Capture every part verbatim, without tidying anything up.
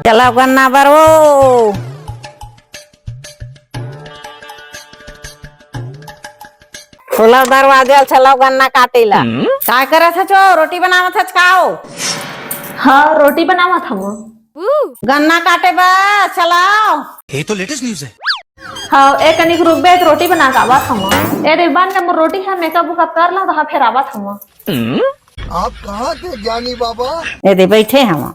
चलव गन्ना बर ओ। खोलव दरवाजा, चलव गन्ना काटे ला। काय करत हच ओ? रोटी बनावत हच का ओ? हाँ, रोटी बनावत हवं। गन्ना काटे बर चलव। ये तो लेटेस्ट न्यूज़ है। हाँ, एक कनिक रुकबे, त रोटी बना के आवत हवं। ए दे, बन ले मोर रोटी ह, मेकअप उकअप कर ला, त हाँ, फेर आवत हवं। आप कहाँ थे ज्ञानी बाबा? ए दे, बइठे हवं।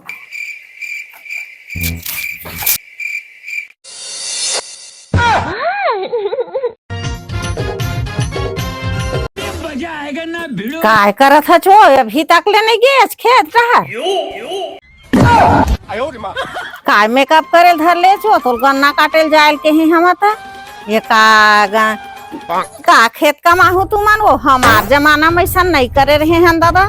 काय करत हच ओ? अभी तक ले नइ गेच खेत डहर। काय मेकअप करे ल धर लेच ओ? तोल गन्ना काटे ल जाय ल केहे हवं त। ये का ग-, का खेत कमाहू तुमन ओ? हमार जमाना म अइसन नइ करे रहे हन दादा।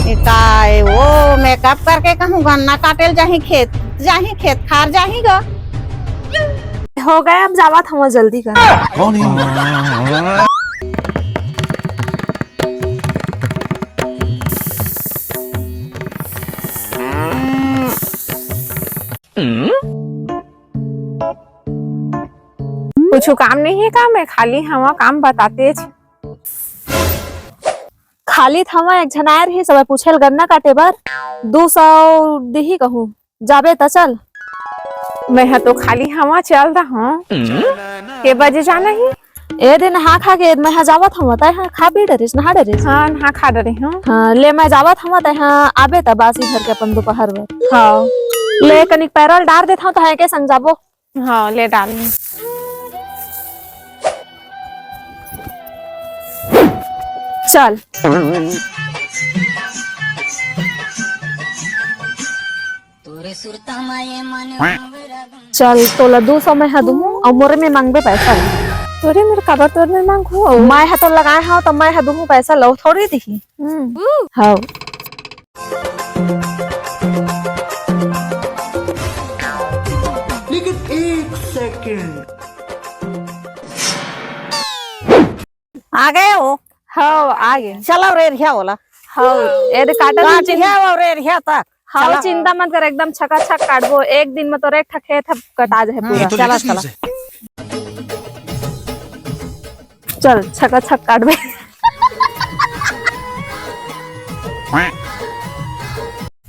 ये का ए ओ मेकअप करके कहूँ गन्ना काटे ल जाही खेत, जाही खेत खार जाही ग। हो गया, अब जावत हवं जल्दी कर। कुछु काम नइ हे का? मैं खाली हवं, काम बतातेच। खाली त हवं, एक झन आय रहिस, सबे पूछे ल गन्ना काटे बर, दू सौ दिही कहूँ। जाबे त चल। मैं ह तो खाली हवं, चल रहा हूँ। के बजे जाना ही? ए दे, नहा खा के मैं ह जावत हवं, तैं ह खा पी डरेस, नहा डरेस। हाँ, नहा खा डरे हूँ। हाँ, ले मैं जावत हवं, तैं ह आबे त बासी धर के अपन दोपहर बर। हाँ। ले कनिक पैरा ल डार देत हवं, तैं ह एके संग जाबो। हाँ, ले डाल। चल। चल, तोला दू सौ मैं ह दूहूँ, अउ मोरे में मांगबे पैसा। तोरे मेर काबर तोर में मांगहूँ? मैं ह तो लगाय हवं, त मैं ह दूहूँ पैसा, ल ओ थोड़ी दिही। हम्म। हव। लेकिन एक सेकंड। आ गे ओ। हव, आ गे। चलव रे रिहा ओला। हव, ए दे काटत हवं, काट चिं-, रिहा ओ रे रिहा तक। हव, चलव। चिंता मत कर, एकदम छकाछक काटबो। एक दिन म तोर एक ठा खेत ह कटा जाही पूरा। ये तो चला, लेटेस्ट चला। न्यूज़ है। चल, छकाछक काटबे।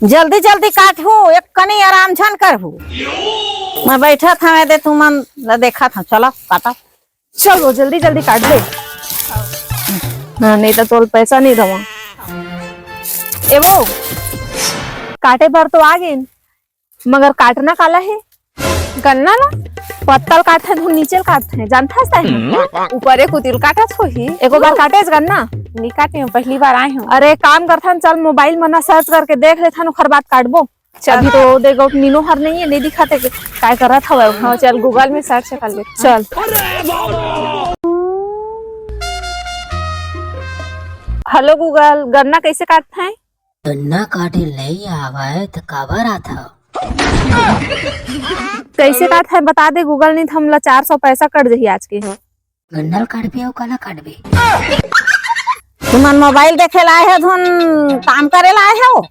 जल्दी जल्दी काटहू, एक कनी आराम झन करहू। मैं बइठत हवं ए दे, तुमन ला देखत हवं। चला, काटा। चल वो जल्दी जल्दी काट दे। हाँ, नहीं तो तोल पैसा नहीं देवा। ए वो, काटे बर तो आ गे, मगर काटना काला हे? गन्ना ला? पत्ता ल काटथे, धुन नीचे ल काटथे, जानथस तैं? ऊपरे कुती ल काटत होही। एको बार काटेस गन्ना? नहीं काटे हूँ, पहली बार आए हूँ। अरे काम करथन, चल मोबाइल म ना सर्च करके देख लेथन, ओखर बाद काटबो। चल। अभी तो देखो मीनू हर नहीं है, नहीं दिखाते कि काय करत हवय। हाँ, चल Google में सर्च कर ले। चल। हेलो Google, गन्ना कैसे काटते हैं? गन्ना काटे नहीं आवे त काबर आथव? कैसे काटते हैं बता दे Google, नहीं तो हमला चार सौ पैसा कट जही आज के। गन्ना ल काटबे अउ काला काटबे? तुमन मोबाइल देखे ला आए हो, धुन काम करे ला आए हो?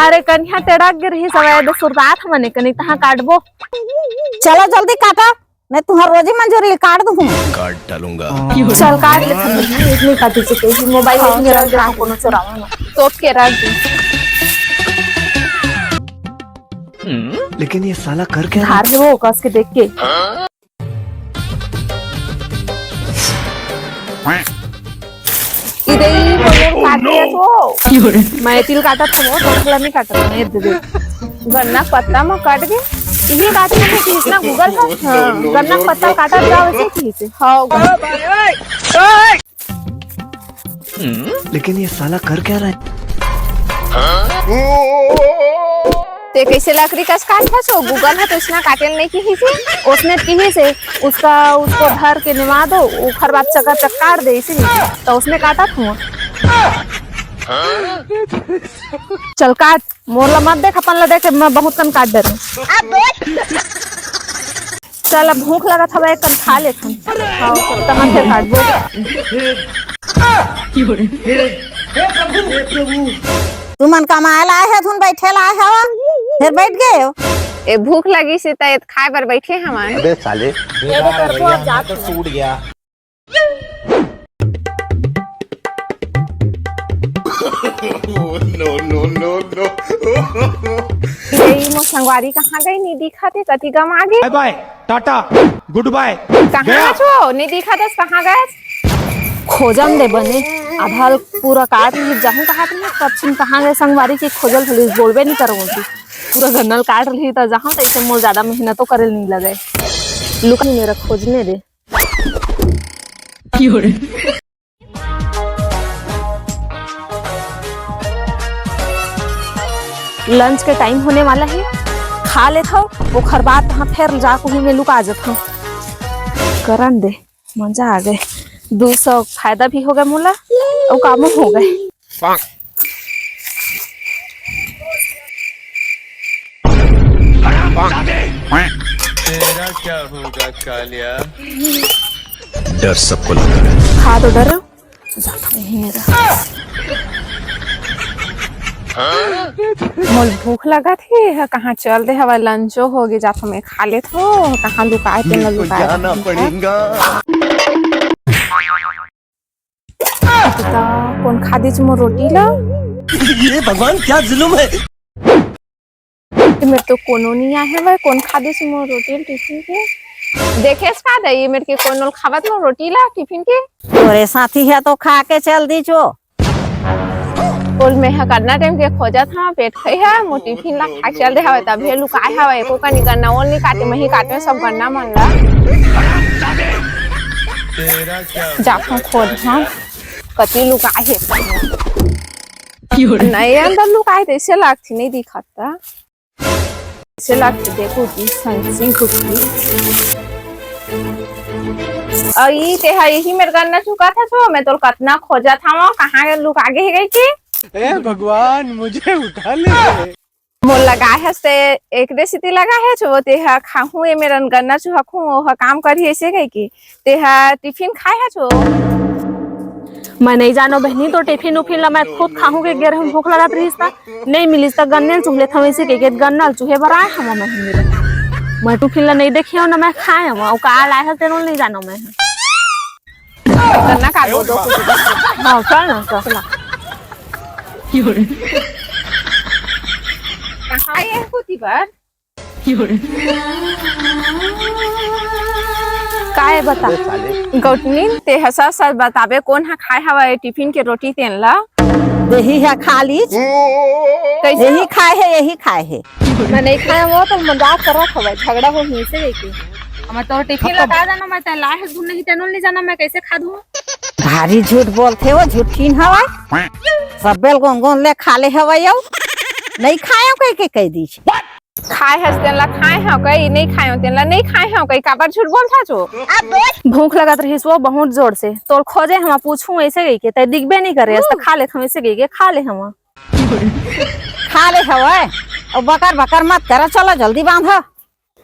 अरे कनिहा टेड़ा गिर ही सब, ए दे सुरतात हमने कनी तहाँ काटबो। चलो जल्दी काटा, मैं तुहार रोजी मंजूरी काट दूँ। काट डालूंगा। चल काट ले, इतनी काटी चुकी है, मोबाइल में रख दे, कोनो चुरावा ना। तोप के रख दे। लेकिन ये साला कर क्या रहा है? धार है वो, कस के देख के। इदे ई बोले काट दिया तो। मैं तिल काटा था वो, तो थोड़ा नहीं काटा था, ये दे दे। गन्ना पत्ता में काट के, ये काट के किसना Google है? हाँ, गन्ना पत्ता काटा जाओ ऐसे की से। हाँ, Google। लेकिन ये साला कर क्या रहा है? ते कैसे लकड़ी कस काटथस? वो Google ह तो इसना काटे ल नहीं किहिस हे, उसने किहिस हे, उसका, उसको धर के निमा दो, ओखर बाद चकाचक काट दे, इसीलिए तो उसने काटा था। चल काट, मोर ला मत देख, अपन ला देख, मैं बहुत कन काट डरे। चल, अब भूख लगत हवय, एक कन खा लेथन। हाँ, तहाँ से काटबो। तुमन कमाए ला आए हो, तुम बैठे ला आए हो, फिर बैठ गए हो। ए, भूख लगिस हे त ए खाए बर बइठे हवन। अबे साले। ये तो कर को अब जात तो टूट गया। No, no, no, no। ये मोर संगवारी कहाँ गे? नी दिखत हे, कति गम आगे। बाय बाय, टाटा, गुड बाय। कहाँ छो? नी दिखत हे, कहाँ गे? खोजन दे बने, आधा पूरा काट ली, जाहूं कहा तुमने, कब छिन कहाँ गे संगवारी के खोजल फलीस, बोलबे नहीं करो। पूरा गन्नल काट ली त जाहूं, तैसे मोर ज्यादा मेहनतो करे नहीं लगे। लुका नहीं मेरा खोजने दे। लंच के टाइम होने वाला हे, खा लेथव, ओखर बाद तहाँ फेर जाके उही में लुका जथव। करन दे, मजा आ गे। दू सौ फायदा भी हो गे मोला, अउ कामो हो गे। तेरा क्या होगा कालिया? डर सबको लगता है। खा तो डर। जाता नहीं मेरा। मोल भूख लगत हे, ह कहाँ चल दे हवा, लंचो हो गे, जात मैं खा लेत हो, कहाँ लुकाए ते न लुकाए। जाना पड़ेगा। त कोन खा दिस मोर रोटी ला? ये भगवान, क्या जुलुम है। मेर तो कोनो नहीं आए हवय, कोन खा दिस मोर रोटी ल टिफिन के? देखेस का दई, मेर के कोनो ल खावत मोर रोटी ला टिफिन के? तोरे साथी हे तो खा के चल दिस वो। ओल मेंह कतना टाइम के खोजत हवं, पेट खई हे, मोर टिफिन ला खा के चल दे हवय, तभे लुकाए हवय, एको कनी गन्ना ओल नहीं काटे, मही काटे सब गन्ना मन ला। जाथों खोजथों, कति लुकाए हे। नहीं, अंदर लुकाए हे, तइसे लागथे, नहीं दिखत त। तइसे लागथे, देखो जी, संसी हुकी। अउ ई ते ह, इही मेर गन्ना चुहकत हस वो, मैं तोल कतना खोजत हवं, कहाँ लुका गे हे कहि के। हे भगवान, मुझे उठा ले। मोर लगाए हस ते एकरे सेती लगाए हस वो, ते ह खाहूं, ए मेरन गन्ना चुहकहूं, वो ह काम करही अइसे कहि के। ते ह टिफिन खाए हस वो। मैं नहीं जानों बहिनी, तो टिफिन उफिन ला मैं खुद खाहूं के गे रहेंव, भूख लगत रहिस त नहीं मिलिस त गन्ना ल चुह लेथंव, अइसे कहि के गन्ना ल चुहे बर आए हवं मैं ह। मैं टिफिन ला नहीं देखे हवं ना मैं खाए हवं, अउ का लाए हस तेनो ल नहीं जानों मैं ह। गन्ना काटबो दो कुछ। हाँ, चल ना, चल। कहाँ आए हैं कुती बर? काय बता? गौतमी, ते ह सच सच बताबे, कोन ह खाए हवय टिफिन के रोटी तेन ला? देही ह खा लीच। कइसे? यही खाए हे, यही खाए हे। मैं नहीं खाए हवं, तो मजाक करत हवय, झगड़ा होही से लेके। मैं तोर टिफिन ला का जानों, मैं ते लाए हस धुन नहीं, तेनो ल नहीं जानों, मैं कइसे खा दूं? भारी झूठ बोलथे वो, झूठीन हवय। सब्बे ल गोन गोन ले खा ले हवय अउ। नहीं खाए हवं कहि के कहि दिस। खाए हस तेन ला खाए हवं कहि, नहीं खाए हवं तेन ला नहीं खाए हवं कहि, काबर झूठ बोलथस वो? भूख लगत रहिस वो बहुत जोर से, तोल खोजे हवं, पूछहूं अइसे कहि के, ते दिखबे नहीं करे, अस त खा लेथंव अइसे कहि के, खा ले हवं। खा ले हवय, अउ बकर बकर मत कर, चलो जल्दी बांध।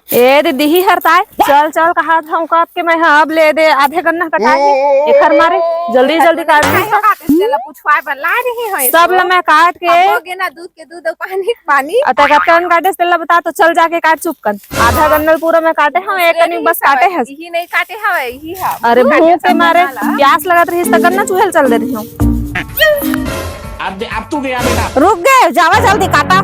ए दे दिही हर ताय, चल चल कहत हवं कब के मैं ह, अब ले दे आधे गन्ना कटाए हे, एखर मारे जल्दी जल्दी काट दे। तेला पुछवाए बर लाए रही हो सब ला मैं काट के। अब हो गे ना, दूध के दूध अउ पानी के पानी। अ, तैं कतका कन काटे हस तेला बता तो चल जाके काट चुप कन। आधा गन्ना ल पूरा मैं काटे हवं, एक कनी बस काटे हस। इही नहीं काटे हवय, इही ह। अरे भूख के मारे प्यास लगत रहिस त गन्ना चुहे ल चल दे रहिस हवं। अब दे, अब तू गया बेटा। रुक गे, जावा जल्दी काटा।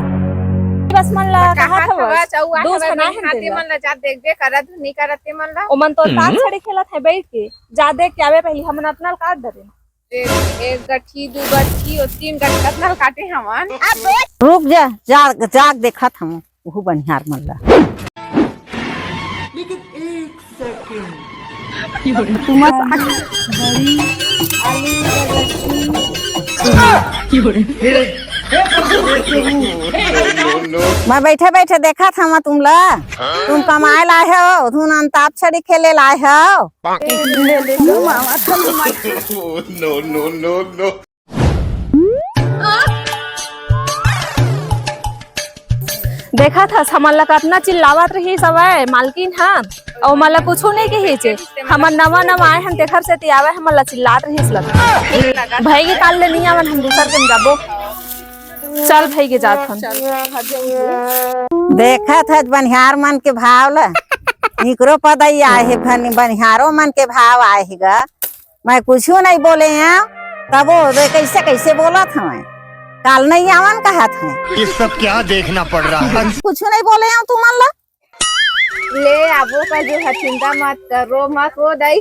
बस मन ला कहा था बस। दूध खाना है हाथी तेला। मन ला जा देखबे करत नहीं करत ते मन ला। ओ मन तो ताश छड़ी खेलत हे बैठ के। जा देख के आवे पहली, हमन अतना ल काट डरे। एक, एक गठी, दू गठी, और तीन गठी, कतना ल काटे हमन। रुक जा, जाग, जाग देखत हवं। उहू बनिहार मन ला। तुमन साग बड़ी आलू के रोटी। मैं बैठे बैठे देखत हवं तुम ला। तुम कमाए लाए हो, धुन अंताक्षरी खेले लाए हो। No, no, no, no। देखत हस, हमन ला कतना चिल्लावत रहिस हवय मालकिन ह, अउ हमन ला कुछु नइ कहिस हे। हमन नवा नवा आए हन, तेखर सेती आवे, हमन ला चिल्लात रहिस लग। भई के काल ले नइ आवन, हम दूसर दिन जाबो। चल भई के जात हन। देखत हस बनिहार मन के भाव ल। इकरो पदई आए हे, बनिहारो मन के भाव आए हे गा। मैं कुछु नहीं बोले हंव, तभो दे कइसे कइसे बोलत हवंय। काल नहीं आवन कहत हंय। ये सब क्या देखना पड़ रहा है? कुछु नहीं बोले हंव तुमन ला। ले आबो का जो है, चिंता मत करो, मत वो दाई।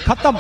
खत्म।